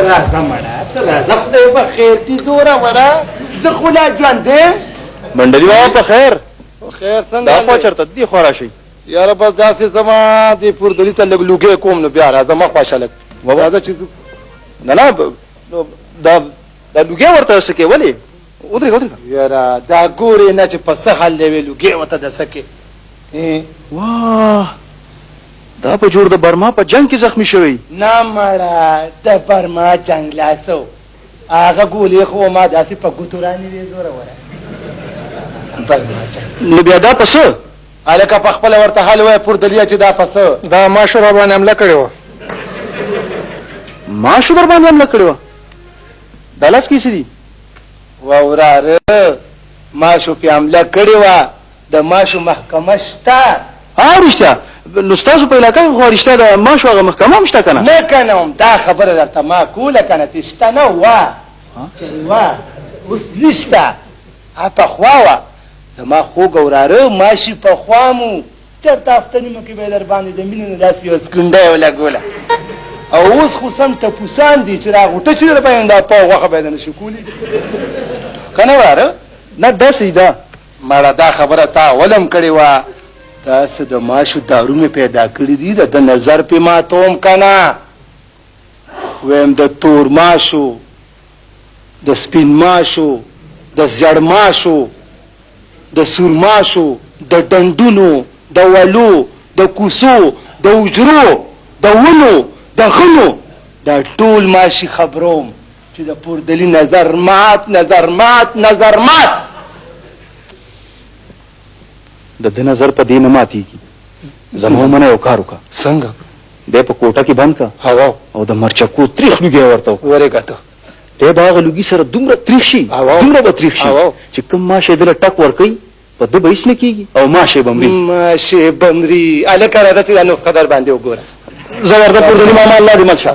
راځه مړه، ته راځه، خدای په خیر دي زوروره، زه خو لا ژوندی یم. منډلي بابا په خیر. خیر څنګه دا خوا چېرته دې خوا راشئ. یاره بس داسې زما دې پوردلي ته لږ لوګی کوم، نو بیا راځه، مه خوښه لږ راځه چې ځو. نه نه، دا دا لوګی ورته څه کوې؟ ولې؟ ودرېږه ودرېږه. یاره دا ګورې نه چې په څه حال دی، وې لوګی ورته د څه کې. واه، دا په جوړ د برما په جنګ کې زخمی شوی. نه مړه، د برما جنګ لا څه و، هغه ګولې خو ما داسې په ګوتو رانیوې زوروره. برما جنګ نو بیا دا په څه؟ هلکه په خپله ورته حال ووایه پوردلیه چې دا په څه؟ دا ماشو را باندې حمله کړې وه. ماشو در باندې حمله کړې وه؟ دا لاس کې څه دي؟ وه وراره، ماشو پې حمله کړې وه، د ماشو محکمه شته. ها رښتیا، نو ستاسو په علاقه کې خو رښتیا د ماشو هغه محکمه هم شته که نه؟ نه که نه، هم دا خبره درته ما کوله که نه چې شته نه وه، چې وه اوس نشته، پخوا وه. زما خوږ وراره ماشي پخوا مو چېرته هفته نیمه کې به یې در باندې د مینې نه داسې یوه سکونډه ولګوله، او اوس خو سم ټپوسان دي چې دا غوټه چې در باندې دا پاو غوښه به یې درنه شي کولی که نه وراره؟ نه داسې ده. مړه دا خبره تا اول هم کړې وه، داسې د ماشو دارو مې پیدا کړي دي، د ده نظر پې ماتوم که نه. ویم د تور ماشو، د سپین ماشو، د زیړ ماشو، د سور ماشو، د ډنډونو، د ولو، د کوڅو، د حجرو، د ونو، د غنو، دا ټول ماشي خبروم چې د پوردلي نظر مات، نظر مات، نظر مات. د ده نظر په دې نه ماتېږي. زما ومنه یو کار وکړه. څنګه؟ دی په کوټه کې بند کړه او د مرچکو تریخ لوګی ورته وکړه. ورېږه. دی به هغه لوګي سره دومره تریخ شي، دومره به تریخ شي چې کوم ماشی ده له ټک ورکوي په ده به هېڅ نه کېږي او ماشی به مري. ماشی به مري. هلکه راځه چې دا نسخه در باندې وګوره. زه ورته پوردلي ماما، الله دې مل شه.